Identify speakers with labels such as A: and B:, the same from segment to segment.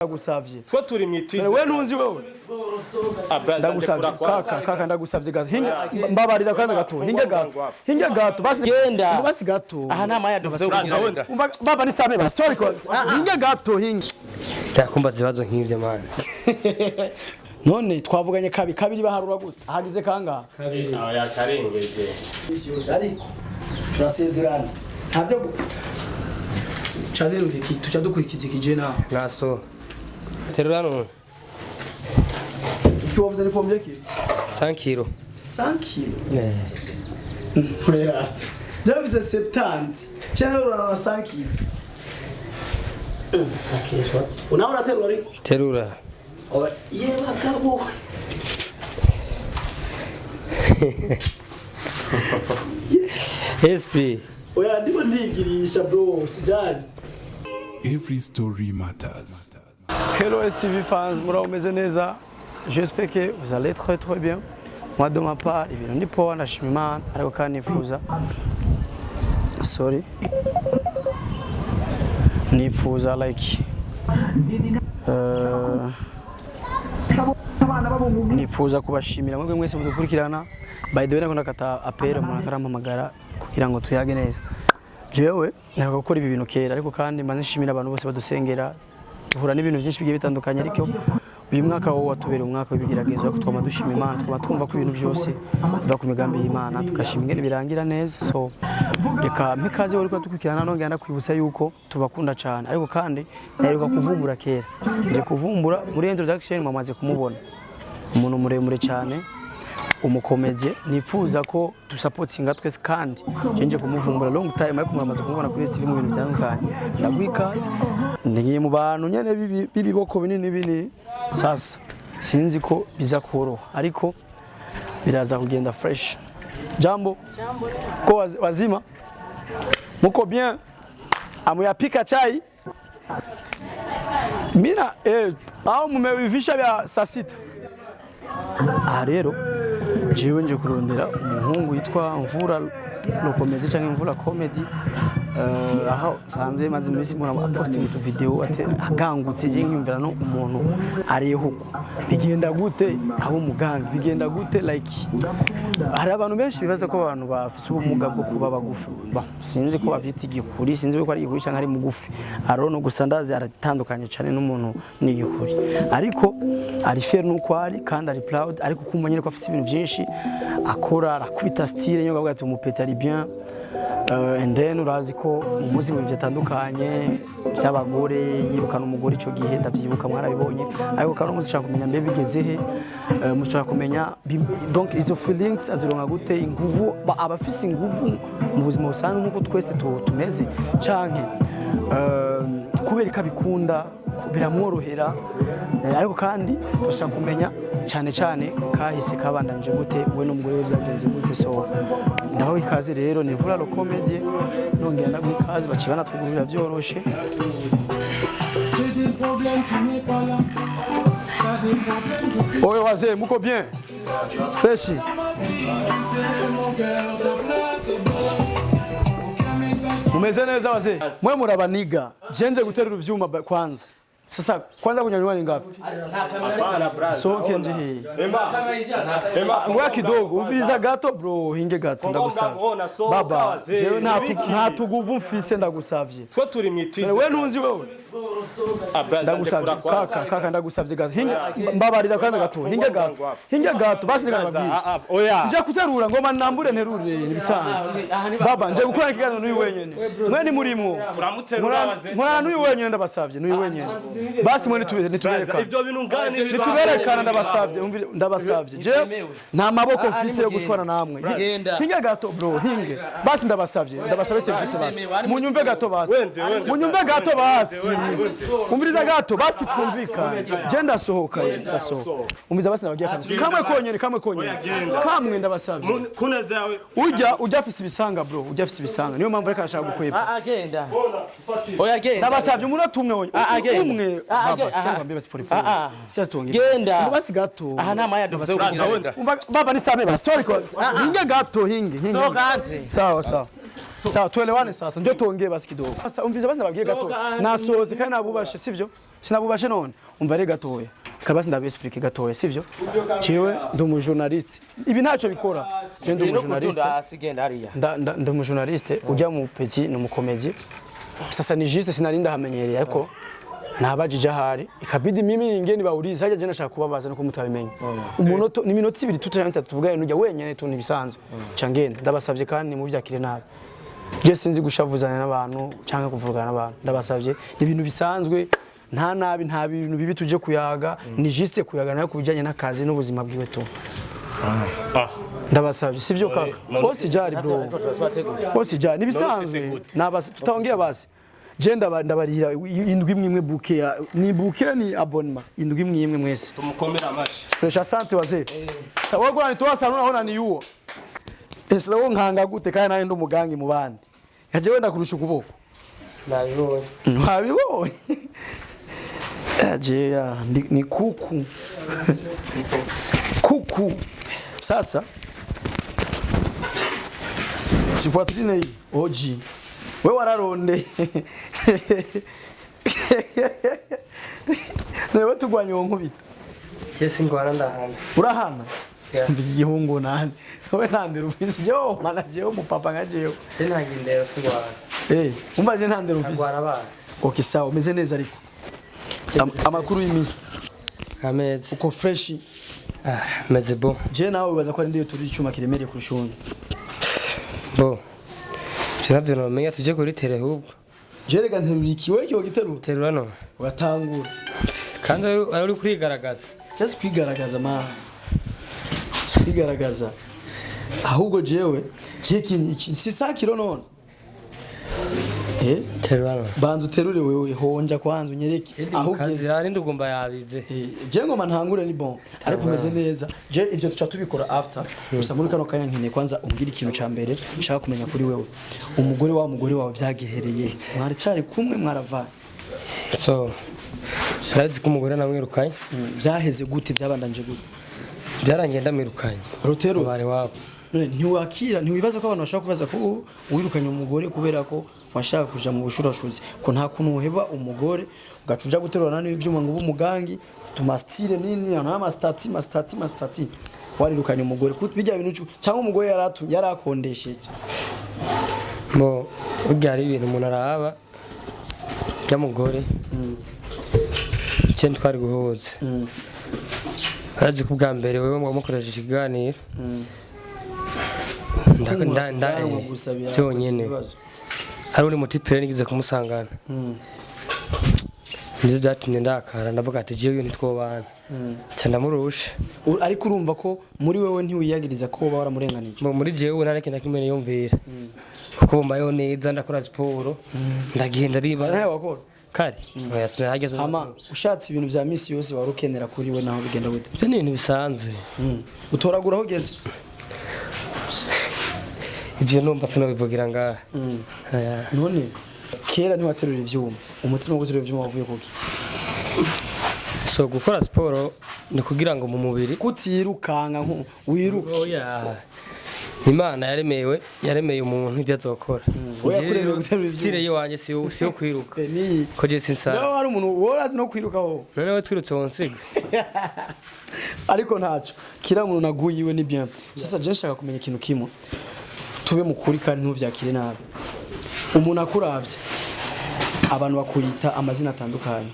A: Ndagusavye.
B: Twe turi mwitize.
A: We ntunzi wewe. Ndagusavye kaka, kaka, ndagusavye gato. Hinga, mbabarira kandi gato, hinge gato, hinge gato basi.
C: Genda.
A: Basi gato.
C: Aha nta mwanya dufise wo kugira.
A: Umva baba, ni same basi, sorry ko hinge gato, hinge.
D: Ndakumbaza ibibazo nk'ibyo, man.
A: None twavuganye kabi kabiri, baharura gute? Hagize kangahe?
B: Yakarengeje.
A: Isi yose, ariko turasezerana ntabyo canero tuca dukurikiza ikije nawe.
D: Naso terura none.
A: Icyo wavuze ni combien ki?
D: 5 kilo.
A: 100 kilo? Rasta. J'avais 70. Channel urana 100 kilo. Okay, so. Unaona terura ariko?
D: Terura.
A: Oya, ye bagabo.
D: SP.
A: Oya, ndiko ndigirisha bro, sijani.
E: Every story matters.
A: Hello STV fans, muraho, meze neza? J'espère que vous allez très très bien. Moi, de ma part, ibintu ni poa, ndashima Imana, ariko kandi nifuza, sorry, nifuza like nifuza kubashimira mwebwe mwese mudukurikirana. By the way, nako nakata appel, umuntu akarampamagara kugira ngo tuyage neza. Jewe ntabwo gukora ibi bintu kera, ariko kandi mbanze nshimira abantu bose badusengera. Duhura n'ibintu byinshi bigiye bitandukanye, ariko uyu mwaka wo watubereye umwaka w'ibigeragezo, ariko twama dushima Imana, twama twumva ko ibintu byose biva ku migambi y'Imana, tugashima ingene birangira neza. So reka mpikaze wari dukurikirana, nongera ndakwibutsa yuko tubakunda cyane. Ariko kandi naheruka kuvumbura kera, nje kuvumbura muri introduction mwamaze kumubona, umuntu muremure cyane, umukomeze, nifuza ko dusapotinga twese. Kandi nje kumuvumbura long time, ariko muramaze kumubona kuri TV mu bintu bitandukanye. Ndaguha ikaze. Ngiye mu bantu nyene b'ibiboko binini binini. Sasa sinzi ko biza koroha, ariko biraza kugenda fresh. Jambo. Ko wazima, muko bien? Amuyapika chai mina au mumeivisha vya saa sita? Aha rero jewe nje kurondera umuhungu yitwa Mvura Lokomedi cyangwa Mvura Comedy, aho sanze maze iminsi mbona posting tu video ate agangutse, je nkiyumvira no umuntu ariho bigenda gute, abo umuganga bigenda gute? Like hari abantu benshi bibaza ko abantu bafise ubumuga bwo kuba bagufi. Ba, sinzi ko bavyita igikuri, sinzi ko ari igikuri cyangwa ari mugufi arono, gusa ndazi aratandukanye cyane n'umuntu n'igikuri, ariko ari fier nuko ari kandi ari proud. Ariko kumva nyine ko afise ibintu byinshi akora, arakubita style nyine ukavuga ati umupeta ari bien. And then urazi ko mu munsi mu bintu bitandukanye by'abagore yirukana umugore, icyo gihe ndabyibuka mwarabibonye. Ariko kandi umunsi ushaka kumenya mbe bigeze he, mushaka kumenya donc izo feelings azironka gute, inguvu aba afise inguvu mu buzima busanzwe nk'uko twese tumeze, canke kubera ko abikunda biramworohera. Ariko kandi turashaka kumenya cyane cyane kahise kabandanije gute, we n'umugore we byagenze gute. So ndabaha ikaze rero, ni Mvura Comedy, nongera ndaguha ikaze. Baciye banatwugururira byoroshe.
F: J'ai des problèmes, tu n'es pas là. T'as des problèmes, je suis
A: Oye wazee, muko bien? Fresh.
F: Dans ma vie, tu sais, mon cœur, ta place est bonne. Aucun message.
A: Mumeze neza wazee? Mwe murabaniga. Je nje guterura ivyuma kwanza. Sasa kwanza kunyanyua ni ngapi?
B: Hapana brother.
A: Soke nje hii.
B: Emba. Emba.
A: Ngoya kidogo, umviriza gato bro, hinge gato ndagusavye.
B: Ona, sohoka
A: Baba,
B: wazee,
A: jewe nta
B: nibiki?
A: Nta tuguvu mfise, ndagusavye.
B: Twe turi mwitize.
A: We ntunzi wewe.
B: Ah, brother,
A: Ndagusavye
B: ndekura kwanza.
A: kaka, kaka, ndagusavye gato. Hinge, mbabarira kandi gato, hinge gato. Hinge gato basi ndakababwira.
B: Ah, ah, oya.
A: Nje guterura ngoma nambure nterure nibisanzwe. Baba, nje gukora ikiganiro n'uyu wenyene. Mwe ni murimo.
B: Turamuterura wazee.
A: Murana n'uyu wenyene, ndabasavye n'uyu wenyene. Basi mwe nituberekana.
B: Ivyo bintu ngani?
A: Nituberekana, ndabasavye, umvire, ndabasavye. Je nta maboko mfise yo gushwana namwe.
C: Genda.
A: Hinge gato bro, hinge. Basi ndabasavye, ndabasavye service basi. Munyumve gato basi.
B: Wende, wende.
A: Munyumve gato basi. Umviriza gato basi twumvikane. Je ndasohoka, ye, ndasohoka. Umviriza basi, nabagiye kamwe. Kamwe konyene, kamwe konyene.
B: Oya, genda.
A: Kamwe ndabasavye.
B: Kuneza yawe.
A: Ujya afise ibisanga bro, ujya afise ibisanga. Niyo mpamvu reka ashaka gukwepa.
C: Ah, genda. Oya, genda.
A: Ndabasavye umunota umwe wonyene.
C: Ah, ah, genda.
A: Umwe.
C: Ah, ah,
A: Baba,
C: genda.
A: sikia ngwambie basi pole pole.
C: Ah, ah.
A: Siya tuongee.
C: Genda.
A: Basi gato.
C: Aha nta mwanya dufise wo kugira.
A: Umva baba, ni same basi. Sorry ko. Hinge gato, hinge, hinge.
C: Sohoka hanze.
A: Sawa sawa. Sawa, tuelewane sasa. Ndio tuongee basi kidogo. Sasa umviza basi nababwiye gato. Nasoze kandi nabubashe, sivyo? Sinabubashe none. Umva re gatoya. Kabasi ndabexplique gatoya, sivyo? Jewe ndi umu journaliste. Ibi ntacyo bikora. Jewe ndi umu
D: No
A: journaliste.
D: kudunda hasi, genda hariya.
A: Ndi umu journaliste, ujya mu petit ni umukomedi. Sasa ni juste sinari ndahamenyereye, ariko nabajije ahari ikabidi mimi ninge nibawuriza hajya je nashaka kubabaza nuko mutabimenya. Umunota ni minota 2 tu canke 3 tuvugane nujya wenyene tu nibisanzwe. Ca ngenda ndabasavye kandi muvyakire nabi. Je sinzi gushavuzanya n'abantu canke kuvugana n'abantu, ndabasavye, ni ibintu bisanzwe, nta nabi, nta bintu bibi tuje kuyaga, ni juste kuyaga nayo kubijanye n'akazi n'ubuzima bwiwe tu. Ndabasavye, sivyo kaka? Bose jari bro, bose jari nibisanzwe, nabasi tutaongea basi. Je ndabarira indwi imwe imwe bouquet ni bouquet ni abonnement indwi imwe imwe mwese.
B: Tumukomere amashi.
A: Fresh, asante wazee. Sawa, wewe unanitoa sana, unaona ni yuo. Ese wowe nkanga gute kandi nawe ndi umugangi mu bandi? Yaje wenda kurusha ukuboko.
D: Nabibonye.
A: Wabibonye? Aje ya ni kuku. Kuku. Sasa si poitrine hii OG. Wewe wararonde. Newe tugwanye uwo nkubita.
D: Je singwana, ndahana.
A: Urahana?
D: Yeah.
A: Mva igihungu nani? Wewe ntandera ufise jewe mana, jewe umupapa nka jewe.
D: Je ntagira indero, singwana.
A: Eh, umva je ntandera ufise.
D: Agwana basi.
A: Okay, sawa, umeze neza ariko. Amakuru y'imisi?
D: Ameze.
A: Uko fresh?
D: Ah, meze bon.
A: Je nawe wibaza ko ari ndiyo turi icyuma kiremereye kurusha uwundi?
D: Bo. Ivyo navyo nomenya, tuje kuri tele ahubwo.
A: Je rega nterura iki, wewe kiwo giterura.
D: Terura no.
A: Uratangura.
D: Kandi ari uri kurigaragaza.
A: Cyase kwigaragaza ma. Si kwigaragaza. Ahubwo jewe je iki si sakiro none. Eh,
D: Terura no.
A: banza uterure wewe, honja kwanza unyereke aho ugeze.
D: Hari ndugomba yabize.
A: Je ngoma ntangure ni bon, ariko umeze neza. Je ivyo tuca tubikora after. Gusa muri kano kanya nkeneye kwanza umbwire ikintu ca mbere nshaka kumenya kuri wewe. Umugore wa mugore wawe vyagihereye? Mwaracari kumwe, mwaravanye?
D: So. Sirazi ko umugore namwirukanye.
A: Vyaheze gute, vyabandanje gute?
D: Byarangiye ndamwirukanye.
A: Rotero.
D: Bari wabo.
A: None ntiwakira, ntiwibaza ko abantu bashaka kubaza ko wirukanye umugore kubera ko washaka kuja mu bushurashuzi, ko nta kuntu uheba umugore ugaca uja guterurana n'ivyuma ngo ube umugangi, tumastire nini n'amastati mastati mastati? Warirukanye umugore bijya bintu cyangwa umugore yarakondesheje?
D: Bo, burya hari ibintu umuntu araba by'umugore. Icyo twari guhuza. Urazi ko ubwa mbere wewe wamukoresheje ikiganiro.
A: Ubwanwa gusa
D: Byonyine.
A: ibibazo.
D: Hari uri muti pere nigeze kumusangana. Nivyo byatumye ndakara, ndavuga ati jewe ntitwobana. Nca ndamurusha.
A: Ariko urumva ko muri wewe ntiwiyagiriza ko uba waramurenganije?
D: Bo, muri jewe nta n'ikintu na kimwe niyumvira. Kuko mbayeho neza, ndakora siporo, ndagenda riba.
A: Nawe wakora?
D: Kare. Oya, sinahageze.
A: Hama ushatse ibintu vya misi yose wari ukenera kuri we naho bigenda gute?
D: Ivyo ni ibintu bisanzwe.
A: Utoragura aho ugeze?
D: Ivyo numva sinobivugira ngaha. Oya.
A: None kera ntiwaterura ivyuma, umutima wo guterura ivyuma wavuye kuki?
D: So gukora siporo ni kugira ngo mu mubiri
A: Kutirukanga nko wiruke?
D: Oya. Imana yaremewe, yaremeye umuntu ibyo azokora.
A: Oya, yakuremeye guterura ivyuma.
D: Style yiwanje si yo kwiruka.
A: Ni
D: Ko je sinsara.
A: nawe hari umuntu wowe urazi no kwiruka wowe?
D: None we twirutse wonsiga.
A: Ariko ntaco kira muntu naguye iwe ni bien. Sasa je nshaka kumenya ikintu kimwe, tube mukuri kandi ntuvyakire nabi. Umuntu akuravye, abantu bakuyita amazina atandukanye.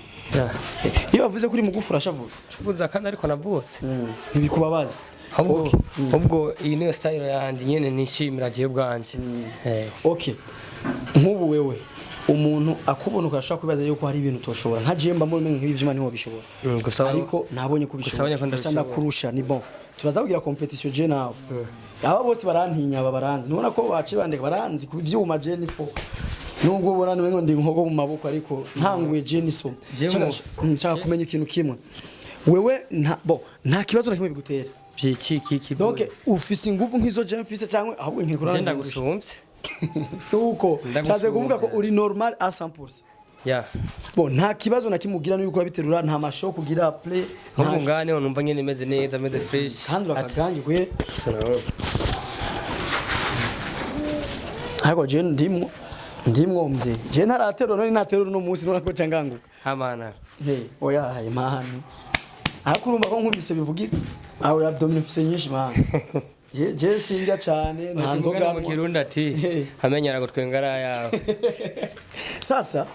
A: Iyo bavuze kuri mugufi urashavuga?
D: Vuza kandi ariko navutse.
A: Ntibikubabaza?
D: Ahubwo iyi niyo style yanjye nyene nishimira jewe ubwanje.
A: Okay, nk'ubu wewe umuntu akubona ukashobora kwibaza yuko hari ibintu utoshobora, nka jewe mba mbona nk'ibi vyuma ntiwobishobora.
D: Gusa
A: Ariko nabonye
D: Gusa
A: kubishobora.
D: abonye ko
A: Gusa
D: ndabishobora.
A: ndakurusha, ni bon, turaza kugira competition je nawe. Aba bose barantinya, aba baranzi, ntubona ko baciye bandeka, baranzi ku vyuma. Je ni fo nubwo ubona niwe ngo ndi inkoko mu maboko, ariko ntanguye je ni so. Nshaka kumenya ikintu kimwe, wewe nta bo nta kibazo na kimwe bigutera?
D: Byiki kiki?
A: Donc ufise ingufu nk'izo je mfise, cyangwa ahubwo nkikura?
D: Je ndagusumbye.
A: Si uko nshatse kuvuga, ko uri normal à 100%?
D: Ya.
A: Bon, nta kibazo na kimwe ugira n'uko urabiterura, nta mashock ugira play?
D: Ahubwo ngane numva nyene meze neza, meze fresh.
A: Kandi urakagangi kwe.
D: Sinabona.
A: Ariko je ndimwo mzee. Je ntaraterura, none naterura uno munsi none ko canganguka.
D: Hamana.
A: Hey, oya haye mani. Ariko urumva ko nkubise bivuga iki? Aho ya abdomen mfise nyinshi mani. Je sindya cane, nta nzoga
D: mu
A: nywa.
D: Kirundi ati amenyera gutwenga ari ayawe.
A: Sasa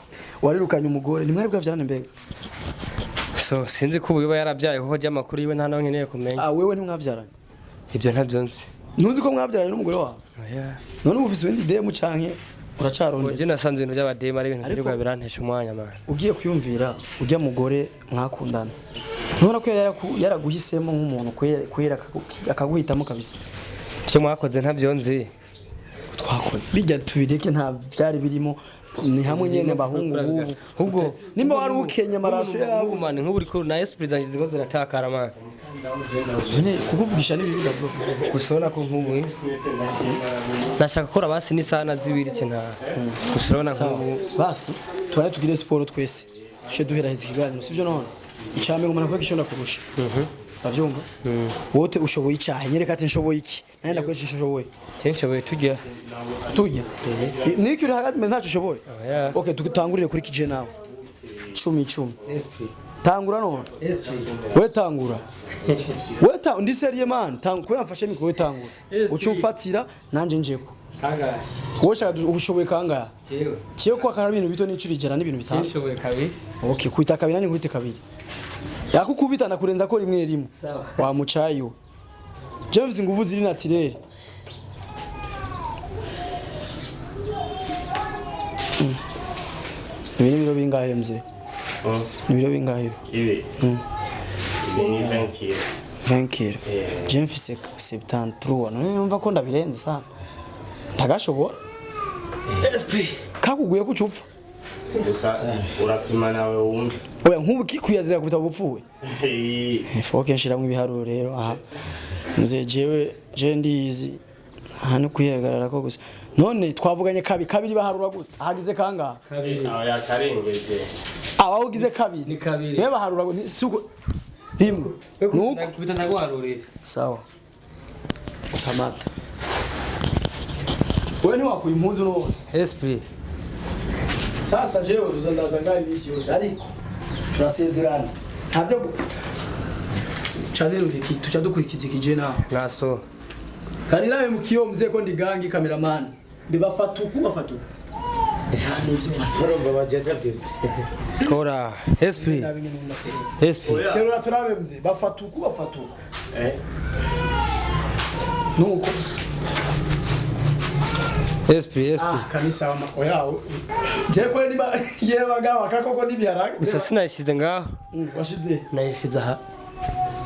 A: warirukanye umugore, ntimwari bwavyarane mbega?
D: So sinzi ko ubu yoba yarabyaye, kuko ry'amakuru yiwe nta nawe nkeneye kumenya.
A: Ah, wewe ntimwavyaranye?
D: Ibyo ntabyo nzi.
A: Ntuzi ko mwavyaranye n'umugore wawe?
D: Oya.
A: None ubu ufise uwundi demu canke uracarondetse?
D: Je nasanze ibintu by'abademu ari ibintu
A: Ariko-
D: birirwa birantesha umwanya man.
A: Ugiye kwiyumvira ujya mugore mwakundana, ntubona ko yaraguhisemo nk'umuntu kwera akaguhitamo kabisa?
D: Icyo mwakoze ntabyo nzi.
A: Twakoze bijya tubireke, nta byari birimo, ni hamwe nyene abahungu bubu.
D: Ubwo
A: Nimba wari ukenye amaraso
D: yawe
A: yawe.
D: man, nk'ubu uriko na esprit zanjye ziko ziratakara man.
A: None kukuvugisha ni bibi bro?
D: Gusa urabona ko nk'ubu nashaka gukora basi n'isahani zibiri cye nta, gusa urabona nk'ubu.
A: Basi tubaye tugire siporo twese, tushe duheraheza ikiganiro, sibyo? None icambere umuntu akora icyo ndakurusha, uravyumva? Wote ushoboye icyaha, nyereka ati nshoboye iki, nanjye ndakwereka icyo ushoboye.
D: Kenshi nshoboye tujya.
A: Tujya niki uri hagati mbere ntacyo ushoboye.
D: Oya.
A: Okay, dutangurire kuri kije nawe 10 10.
D: Esprit.
A: Tangura none.
D: Esprit.
A: We tangura, we ta ndi seriye man, tangura kubera mfashe mikoro. We tangura, uca umfatira nanje njeko.
D: Kangahe?
A: Wowe shaka ushoboye kangahe?
D: Jewe?
A: Kiyo kwa kara ibintu bito n'icuri ijana n'ibintu bitanu.
D: Nshoboye kabiri.
A: Okay, kuita kabiri nanjye nkwite kabiri, yakukubita nakurenza ko rimwe rimwe.
D: Sawa.
A: Wamucayo James, nguvu ziri naturel. Ibi ni ibiro bingahe mzee? Ni ibiro bingahe ibi?
B: Ibi ni 20 kilo.
A: 20 kilo?
B: Yeah.
A: Je mfise 73, none numva ko ndabirenze sana, ntagashobora.
D: Esprit.
A: Kakuguye kucupfa.
B: Gusa urapima nawe wumve.
A: Oya, nk'ubu kikuyazira kubita ubupfuwe. Ifoke nshiramwo ibiharuro rero aha mzee, jewe je ndizi aha ni kwihagarara ko gusa. None twavuganye kabiri kabiri, baharura gute? Hagize kangahe?
D: Kabiri.
B: Aho yakarengeje.
A: Abaho ugize kabiri.
D: Ni kabiri.
A: Wewe baharura gute? Suko rimwe nuko.
D: Nakubita ndaguharurira.
A: Sawa, kamata. Wewe ntiwakuye impuzu none?
D: Esprit.
A: Sasa jewe tuza ndaza ngaho iminsi yose, ariko turasezerana ntabyo chanelo riki tuca dukurikiza ikije nawe.
D: Naso.
A: Kandi nawe mukiyo mzee ko ndi gangi cameraman ndibafata uku bafata uku.
C: Urumva bagenda byose.
D: Kora. Esprit. Esprit.
A: Terura turabe mzee, bafata uku bafata uku. Nuko.
D: Esprit, esprit.
A: Ah, kanisa wa oya je ko niba yeba gawa kakoko nibiharage.
D: Gusa sinayishyize ngaho.
A: Washize?
D: Nayishyize aha.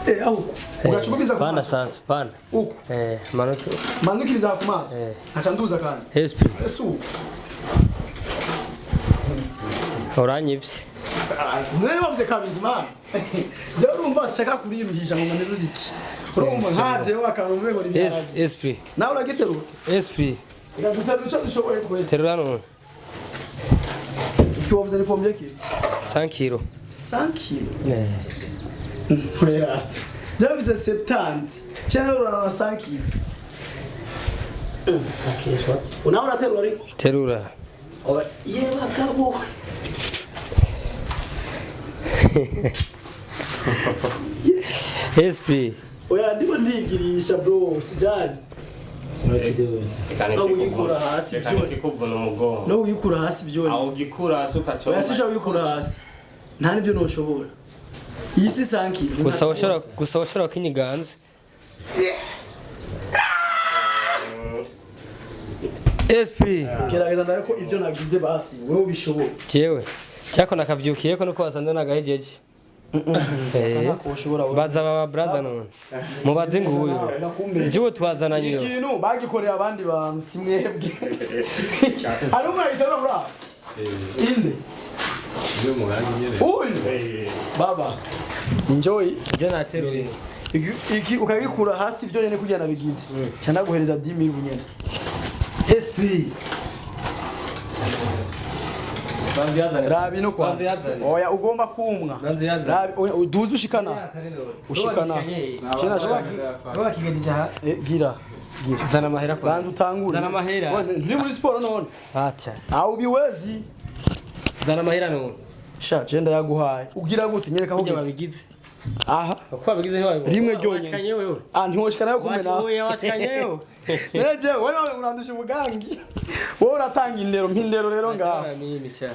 A: Eh, aho ugacukumiza ku
D: Pana
A: maso.
D: sasa, pana.
A: Uku?
D: Eh, manuke.
A: Manukiriza ku maso.
D: Eh.
A: Nkaca nduza kandi.
D: Esprit.
A: Ese uku?
D: Uranyivye.
A: None bavuze kabiri man. Je urumva shaka kuriruhisha ngo manure iki? Urumva nka jewe akantu ngo nibiharage.
D: Esprit.
A: Nawe uragiterura.
D: Esprit.
A: Reka duterure icyo dushoboye twese.
D: Terura none.
A: Iki wavuze ni combien kilo?
D: 5 kilo.
A: 100 kilo.
D: Eh.
A: Rasta. J'avais 70. Cyane urana 100 kilo. Okay, so. Unaona uraterura ariko?
D: Terura.
A: Oya, ye bagabo.
D: Esprit.
A: Oya, ndiko ndigirisha bro, sijani. No uyikura hasi
B: Reka
A: byo.
B: nikikuvuna umugongo.
A: No uyikura hasi byo.
B: Aho ugikura hasi ukaca.
A: Oya, sija uyikura hasi. Nta nibyo noshobora. Iyi si 100 kilo.
D: Gusa washobora kinyiganza. Esprit.
A: Gerageza ndabe ko ibyo nagize basi wewe ubishoboye.
D: Jewe. Cyako nakavyukiyeko nuko wasanze nagahejeje. Eh.
A: Ntako ushobora wewe.
D: Baza baba braza none. Mubaze nguyu. Jewe twazananye yo.
A: Ikintu bagikoreye abandi bantu si mwebwe. Hari umwe ahita muri aho. Inde. Uyu. Baba. Enjoy.
D: Je nateruye.
A: Iki ukagikura hasi byo nyene kugira nabigize. Cyane guhereza 10,000 bunyene.
D: Esprit. Banzi yazane.
A: Rabi no kwanza.
D: Banzi yazane.
A: Oya, ugomba kumwa.
D: Banzi yazane.
A: Rabi oya, uduze ushikana. Ushikana. Cyane shikana.
D: Wakigejeje aha.
A: Eh, gira. Gira.
D: Zana amahera kwa.
A: Banza utangure.
D: Zana amahera.
A: Wone, nturi muri siporo none.
D: Acha.
A: Aho ubiwezi.
D: Zana amahera none.
A: Sha, je ndayaguhaye. Ugira gute? Nyereka aho
D: Kurya
A: ugeze.
D: babigize.
A: Aha.
D: Uko babigize ntiwabibona.
A: Rimwe ryonyine.
D: Washikanye wewe.
A: Ah, ntiwoshika nayo kumwe nawe.
D: Oya, washikanyeyo.
A: Neje, wewe nawe urandusha ubugangi. Wowe uratanga indero, mpindero rero ngaho.
D: Nini sha.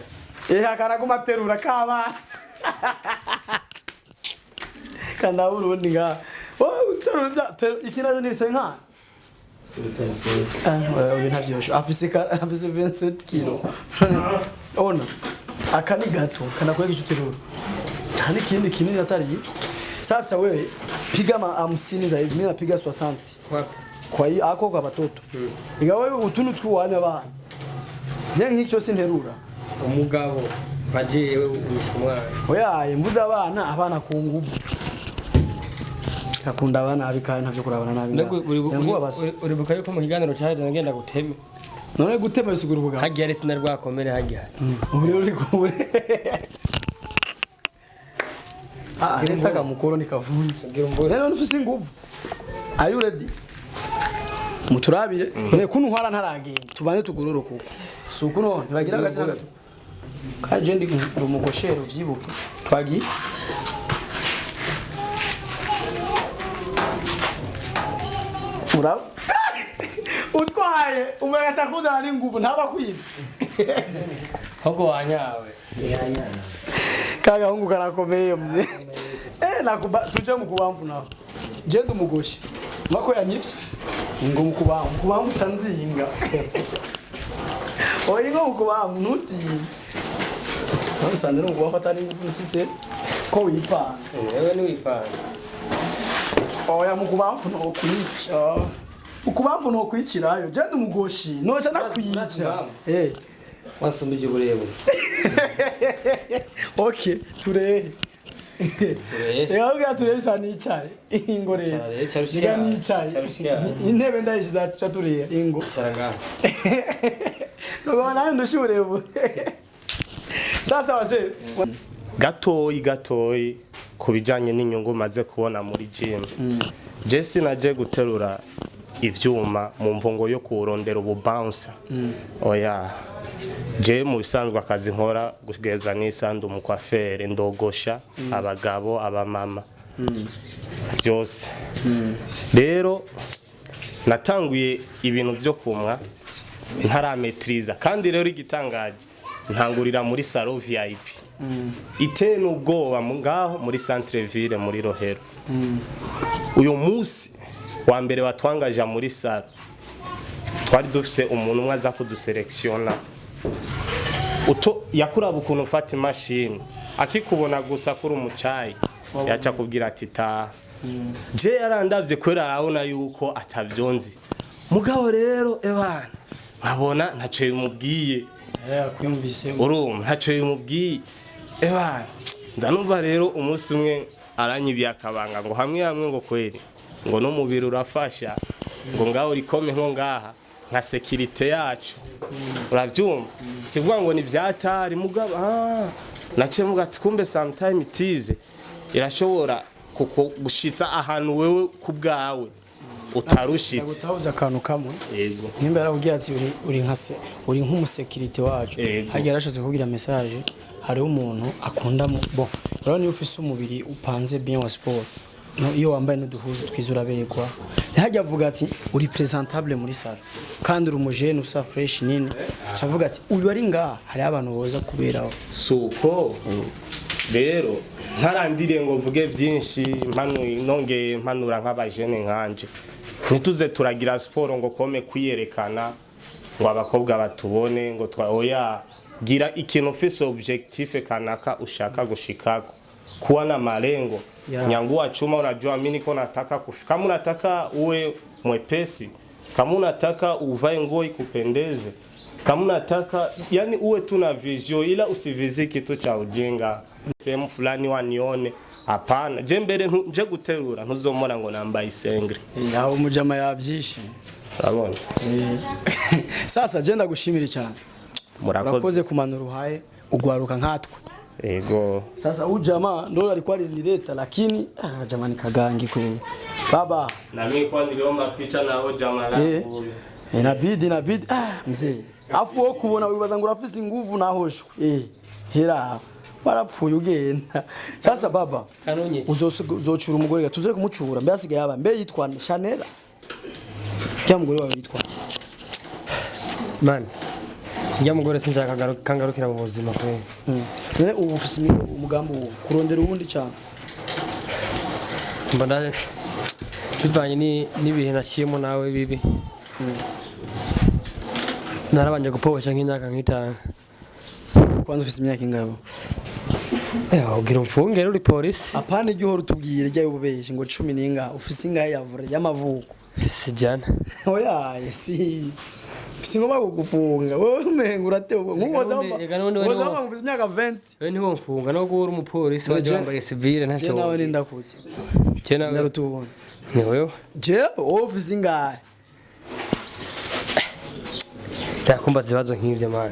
A: Eh, akanaguma aterura kabana. Kanda urundi ngaho. Wowe uterura ibya iki nazo ni senka. Ah, wewe ntavyosho. Afise 27 kilo. Ona. Aka ni gato, kana kwega icyo uterura. Nta n'ikindi kinini atari iki. Sasa wewe piga ma 50 za hivi, mimi napiga 60.
D: Wapi?
A: Kwa hiyo ako kwa batoto. Ingawa wewe utuntu twuwanya abana. Je, nk'icyo sinterura.
D: Umugabo nka jewe usa umwana.
A: Oya, mvuze abana, abana ku nguvu. Akunda abana nabi kandi ntavyo kurabana nabi. Ngo abase.
D: Uribuka yuko mu kiganiro caheze nagenda guteme.
A: None gutema bisigura ubugabo.
D: Hagiye ari sinari bwakomere hagiye.
A: Ubu rero uri kubure. Ah, leta kamukoro ni kavunje.
D: Gira umbure.
A: Rero nufise inguvu. Are you ready? Muturabire. Ne kunu ntwara ntaragenda. Tubanze tugororoka uko. Si uko none ntibagira agace na gato. Kandi je ndi umugoshero vyibuke. Twagiye. Murabo. Utwaye umuyaga aca kuzana n'inguvu ntaba kwibye.
D: Ahubwo wanyawe.
A: Kagahungu karakomeye mzee. Eh, nakuba tuje mu kubamvu nawe. Je ndi umugoshi. Mako yanyivye. Ngo mu kubamvu, mu kubamvu ca nzinga. Oyi ngo mu kubamvu ntutinye. Nsanze no kubafata n'inguvu mfise ko wipanga.
D: Wewe niwipanga.
A: Oya mu kubamvu no kwica. Mu kubamvu no kwicirayo. Je ndi umugoshi. Noca nakwica. Eh.
D: Wasumbije uburebure.
A: Okay, turehe.
D: Turehe.
A: Reka ubwira turebe isa nicare. Ingo rero.
D: Icara, icara ushike
A: Reka
D: hasi.
A: nicaye.
D: Icara ushike hasi.
A: Intebe ndayishiza tuca tureba. Ingo.
D: Icara ngaho.
A: Nuko nawe ndusha uburebure. Sasa wase.
B: Gatoyi gatoyi ku bijyanye n'inyungu maze kubona muri gym, je sinaje guterura ivyuma mu mvungo yo kurondera ubu bouncer, oya. Je mu bisanzwe akazi nkora kugeza n'isandi umukwafere, ndogosha abagabo, abamama, byose. Rero natanguye ibintu byo kumwa ntarametiriza, kandi rero igitangaje ntangurira muri salon VIP iteye n'ubwoba ngaho muri centre ville muri Rohero. Uyu munsi wa mbere watwangaje muri salon, twari dufise umuntu umwe aza kuduselektiona. Uto yakuraba ukuntu ufata imashini, akikubona gusa kuri umucayi yaca kubwira ati taha. Je yarandavye kubera arabona yuko atavyonzi, mugabo rero ebana nkabona ntaco bimubwiye.
A: Yakwiyumvise.
B: Urumva ntacyo bimubwiye. Ebana nza numva rero umunsi umwe aranyibiye akabanga ngo hamwe hamwe ngo kweri ngo n'umubiri urafasha, ngo ngaho urikome nko ngaha nka sécurité yacu, urabyumva, sivuga ngo ni byatari mugabo. Ah, naciye muga ati kumbe sometime tize irashobora gushitsa ahantu wewe ku bwawe utarushitse.
A: Gutahuza akantu kamwe.
B: Yego.
A: Nimba yarakubwiye ati uri nka se, uri nk'umusekirite wacu.
B: Yego.
A: Hagiye yarashatse kugira message, hariho umuntu akunda mu bon. Urabona iyo ufise umubiri upanze bien wa sport. No, iyo wambaye n'uduhuzu twiza uraberwa. Hajya avuga ati uri presentable muri salon. Kandi uri umujene usa fresh nini. Aca avuga ati uyu ari ngaha hariho abantu boza kuberaho.
B: Suko rero ntarandiriye ngo mvuge byinshi, nongeye mpanura nk'abajene nkanje, ntituze turagira siporo ngo kome kwiyerekana ngo abakobwa batubone ngo twa, oya. Gira ikintu ufise objectif kanaka ushaka gushikako, kuwa na malengo. Nyangua chuma, unajua mimi niko nataka kufika. Kama unataka uwe mwepesi, kama unataka uvae nguo ikupendeze, kama unataka yani uwe tu na vision, ila usivizie kitu cha ujinga sehemu fulani wanione, hapana. Je mbere nje guterura ntuzomora ngo nambaye isengre.
A: Aho umujama yavyishe.
B: Urabona.
A: Sasa je ndagushimire cyane.
B: Murakoze.
A: Urakoze kumanura uhaye ugwaruka nkatwe.
B: Ego.
A: Sasa huyu jamaa ndo alikuwa alinileta, lakini ah, jamani kagangi kweli. Baba,
B: Na mimi kwa niliomba picha na huyo jamaa
A: eh,
B: langu.
A: inabidi ah, mzee. Afu wo kubona wibaza ngo urafise inguvu nahoshwe. Eh, hera warapfuye ugenda. Sasa baba,
D: Kanonye.
A: uzocura umugore tuze kumucura mbe asigaye aba mbe yitwa Chanel. Ya mugore wawe yitwa
D: Man. Njya mugore sinshaka kangarukira mu buzima kwe.
A: None ubu ufise umugambi wo kurondera uwundi cyane?
D: Mbona bivanye n'ibihe naciyemo nawe bibi. Narabanje gupobesha nk'imyaka nk'itanu.
A: Kwanza ufise imyaka ingabo?
D: Eh, ugira umfunge uri polisi.
A: Apana, igihe uhora utubwira ijya y'ububeshi ngo cumi n'inga, ufise ingahe yavure y'amavuko?
D: Sijana.
A: Oya, si ngomba kugufunga wowe, umenga uratewe nk'uwo.
D: Reka n'ubundi we
A: Woza ufise imyaka 20.
D: We ntiwomfunga no guhura umupolisi waje
A: Je-
D: wambaye civile
A: Je
D: ntacyo.
A: nawe nindakutse.
D: Je nawe
A: Ndarutubona.
D: ni wewe.
A: Je wowe ufise ingahe?
D: Ndakumbaza ibibazo nk'ibyo, man.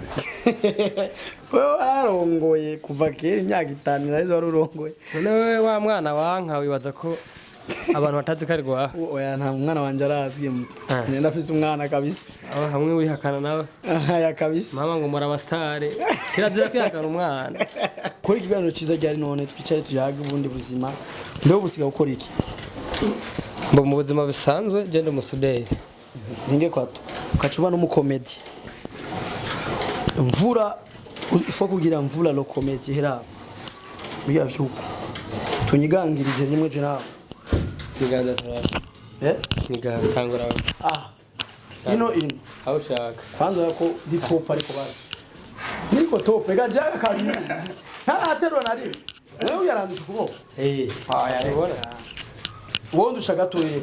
A: Wewe wararongoye kuva kera, imyaka 5 iraheze wari urongoye.
D: None wewe wa mwana wanka wibaza ko abantu batazi ko ari rwawe?
A: Oya, nta mwana wanje arazwi.
D: Ah.
A: Nenda afise umwana kabisa.
D: Aho hamwe wihakana nawe.
A: Aya kabisa.
D: Mama ngo muri abasitari, kirazira kwihakana umwana.
A: Kora ikiganiro cyiza ryari none twicare tuyage ubundi buzima? Mbe ubusiga gukora iki?
D: Mbo mu buzima busanzwe je ndi umusuderi.
A: Ninge kwato ukacuba n'umukomedi mvura ifo kugira mvura lo comedy hera biya vyuko tunyigangirije rimwe je nawe.
D: Ibiganza turaba.
A: Eh.
D: Ibiganza tangura.
A: Ah, ino ino.
D: Aho ushaka.
A: Kwanza ko ndi top, ariko basi niko top ega jaga kabiri ntaraterura na rimwe, nawe uyarandusha ukuboko.
D: Eh.
A: Aya,
D: ubona.
A: Wowe ndusha gatoya,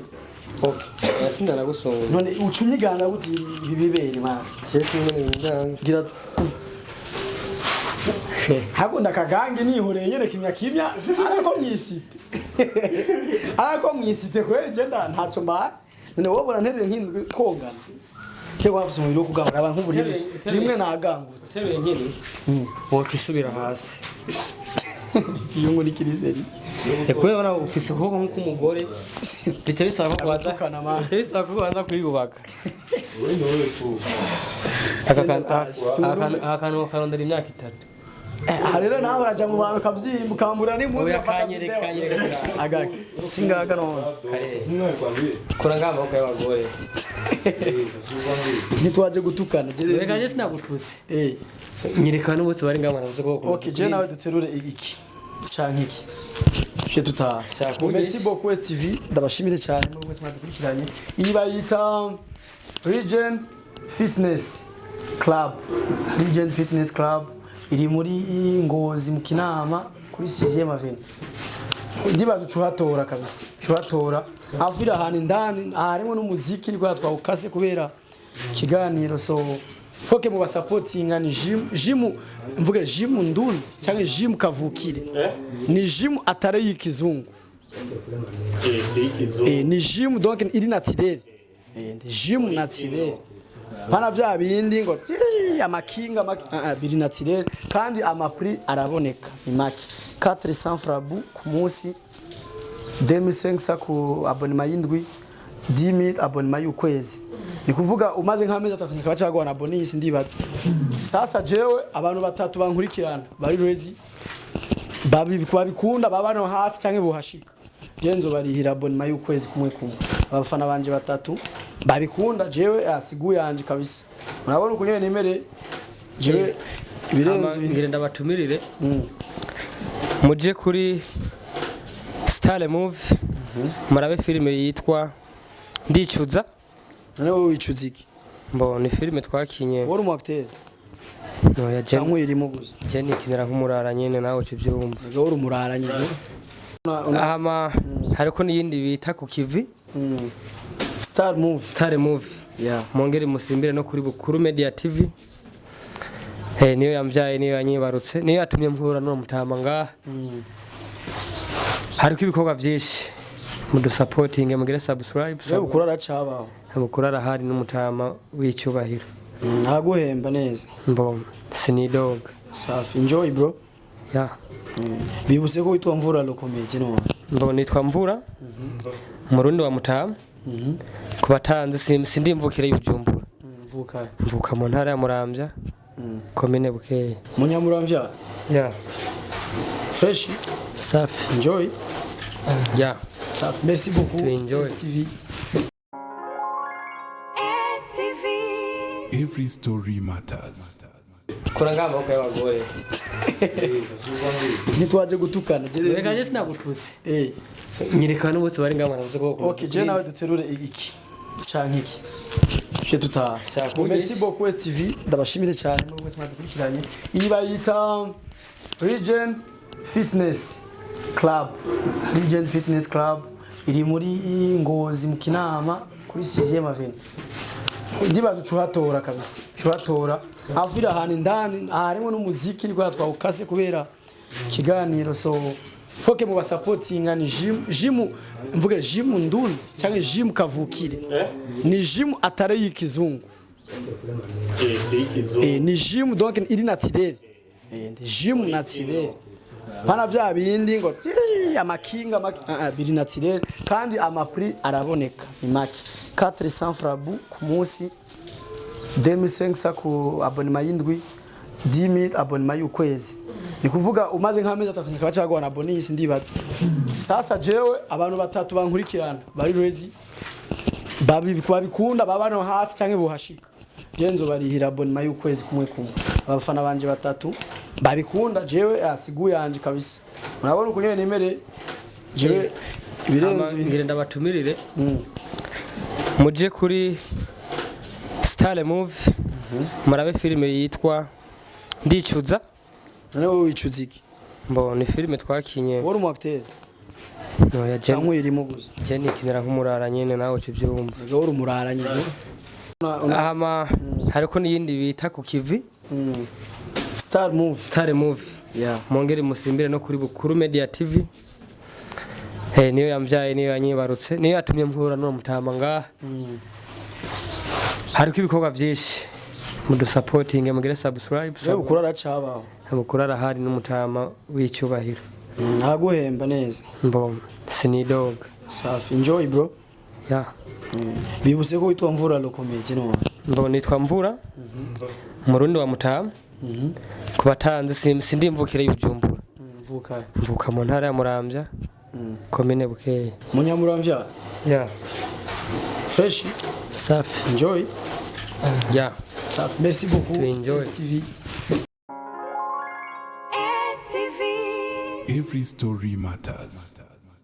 A: okay.
D: Sinda nagusonga.
A: None uca unyigana gute ibi bibere, man?
D: Je sinzi ibiganza.
A: Gira hako ndakagange nihoreye nyene kimya kimya, arako mwisite, arako mwisite kweri je nda ntaco mbaye. None wowe ubona ntereye nk'indwi kongana cyangwa wafise umubiri wo kugabura abantu nk'ubu rimwe rimwe nagangutse.
D: Teruye nkiri. Woca usubira hasi.
A: Iyo ngo ni kiriseri.
D: Kubera ubona ufise ukuboko nk'uk'umugore bica bisaba ko kubanza
A: Abatukana, man.
D: bica bisaba ko kubanza kwiyubaka. Aka kantu karondera imyaka 3.
A: Aha rero nawe uraja mu bantu ukavyimba ukambura n'impuzu
D: Oya,
A: ugafata
D: kanyereka,
A: video.
D: kanyereka.
A: Agake singaga none.
D: Kora ngaha amaboko y'abagore.
A: Ntitwaje gutukana.
D: Reka je sinagututse.
A: Eh.
D: Nyereka n'umunsi bari ngaha baravuze ko
A: Ok, je nawe duterure iki canke iki tuce dutaha.
D: Shaka
A: Bon, merci beaucoup STV, ndabashimire cyane muri mwese mwadukurikiranye. Iyi bayita Regent Fitness Club. Regent Fitness Club iri muri Ngozi mu Kinama kuri 6e Avenue. Ndibaza ucuhatora kabisa, ucuhatora avira ahantu indani harimo n'umuziki niko twawukase kubera ikiganiro, so foke mu basapotinga. Ni gym, gym mvuge gym nduni cyangwa gym kavukire, ni gym atari y'ikizungu.
B: Eh, si ikizungu.
A: Eh, ni gym donc iri naturel. Eh, ni gym naturel, pana bya bindi ngo "Ii, amakinga ah, ah, biri naturel kandi amaprix araboneka, ni make, 400 francs ku munsi, 2500 ku abonnement y'indwi, 10000 abonnement y'ukwezi. Ni kuvuga umaze nk'amezi 3 nikaba caguha na bonus. Ndibaza sasa jewe abantu batatu bankurikirana bari ready babikunda baba no hafi canke buhashika, je nzobarihira abonnement y'ukwezi kumwe kumwe. Abafana banje batatu babikunda, jewe asigu yanje kabisa, murabona ukuntu nemere jewe ibirenze ibi.
D: Ngira ndabatumirire muje kuri Star Movie murabe filime yitwa Ndicuza.
A: None wowe wicuza iki?
D: Mbo ni filime twakinye.
A: Wowe uri umu acteur?
D: Oya, je
A: Cyangwa uyirimo gusa?
D: je nikinira nk'umurara nyene, nawe uca ubyumva.
A: Wowe uri umurara nyine.
D: Hama hariko n'iyindi bita ku kivi.
A: Star Movie.
D: Star Movie.
A: Yeah.
D: Mwongere musimbire no kuri Bukuru Media TV. Eh, niyo yamvyaye, niyo yanyibarutse, niyo yatumye mpura n'uwo mutama ngaha. Hariko ibikorwa vyinshi, mudusapotinge, mugire subscribe.
A: Wewe ukura aracabaho?
D: Bukuru arahari n'umutama w'icyubahiro.
A: Araguhemba neza?
D: Mboma sinidoga.
A: Safi, enjoy bro.
D: Ya.
A: Bibutse ko witwa Mvura Lokomezi none.
D: Mbo nitwa Mvura, Murundi wa Mutama. Ku batanzi, sindimvukire y'Ubujumbura.
A: Mvuka?
D: Mvuka mu ntara ya Muramvya, komine Bukeye.
A: Munyamuramvya.
D: Ya.
A: Fresh.
D: Safi.
A: Enjoy.
D: Ya.
A: Safi, merci beaucoup.
D: To enjoy.
A: TV.
G: STV.
E: Every story matters.
D: Kora ngaha amaboko y'abagore.
A: Ntitwaje gutukana.
D: Reka, je sinagututse. Nyereka n'umunsi bari ngaha baravuze ko
A: Okay, je nawe duterure iki canke iki, tuce tutaha.
D: Shaka.
A: Merci beaucoup STV, ndabashimire cyane muri mwese mwadukurikiranye. Iyi bayita Regent Fitness Club. Regent Fitness Club iri muri Ngozi mu Kinama kuri 6e Avenue. Ndibaza ucuhatora kabisa, ucuhatora avira ahantu indani harimo n'umuziki, niko twawukase kubera kiganiro. So foke mu basapotinga ni gym, gym mvuge gym nduni cyangwa gym kavukire, ni gym atari y'ikizungu.
B: Si ikizungu.
A: Ni gym donc iri naturel, ni gym naturel, pana bya bindi ngo "Ii, amakinga biri naturel." Kandi ama prix araboneka, ni make, 400 francs ku munsi, 2500 ku abonnement y'indwi, 10000 abonnement y'ukwezi. Ni kuvuga umaze nk'amezi 3 nikaba cyaguha na bonus. Ndibaza sasa jewe abantu batatu bankurikirana bari ready, babikunda, baba no hafi canke buhashika, je nzobarihira abonnement y'ukwezi kumwe kumwe. Abafana banje batatu babikunda, jewe asigu yanje kabisa, murabona ukuntu nyene nemere jewe ibirenze ibi.
D: Ngira ndabatumirire muje kuri Star Movie murabe filime yitwa Ndicuza.
A: None wowe wicuza iki?
D: Mbo ni filime twakinye.
A: Wowe uri umu acteur?
D: No ya je.
A: Cyangwa uyirimo gusa?
D: Je nikinira nk'umurara nyene, nawe uca ubyumva.
A: Wowe uri umurara nyine.
D: Hama hariko n'iyindi bita ku kivi.
A: Star Movie.
D: Star Movie. Mwongere musimbire no kuri Bukuru Media TV. Niyo yamvyaye, niyo yanyibarutse, niyo yatumye mpura n'uwo mutama ngaha. Hariko ibikorwa vyinshi, mudusapotinge, mugire subscribe.
A: Wewe ukura aracabaho?
D: Bukuru arahari, n'umutama w'icyubahiro.
A: Araguhemba neza?
D: Mbo sinidoga.
A: Safi, enjoy bro.
D: Ya.
A: Bibutse ko witwa Mvura Lokomezi none.
D: Mbo nitwa Mvura, Murundi wa Mutama. Ku batanzi, sindimvukire y'Ubujumbura.
A: Mvuka?
D: Mvuka mu ntara ya Muramvya, komine Bukeye.
A: Munyamuramvya.
D: Ya.
A: Fresh.
D: Safi.
A: Enjoy.
D: Ya.
A: Safi, merci beaucoup.
D: To enjoy.
A: TV.
G: STV.
E: Every story matters.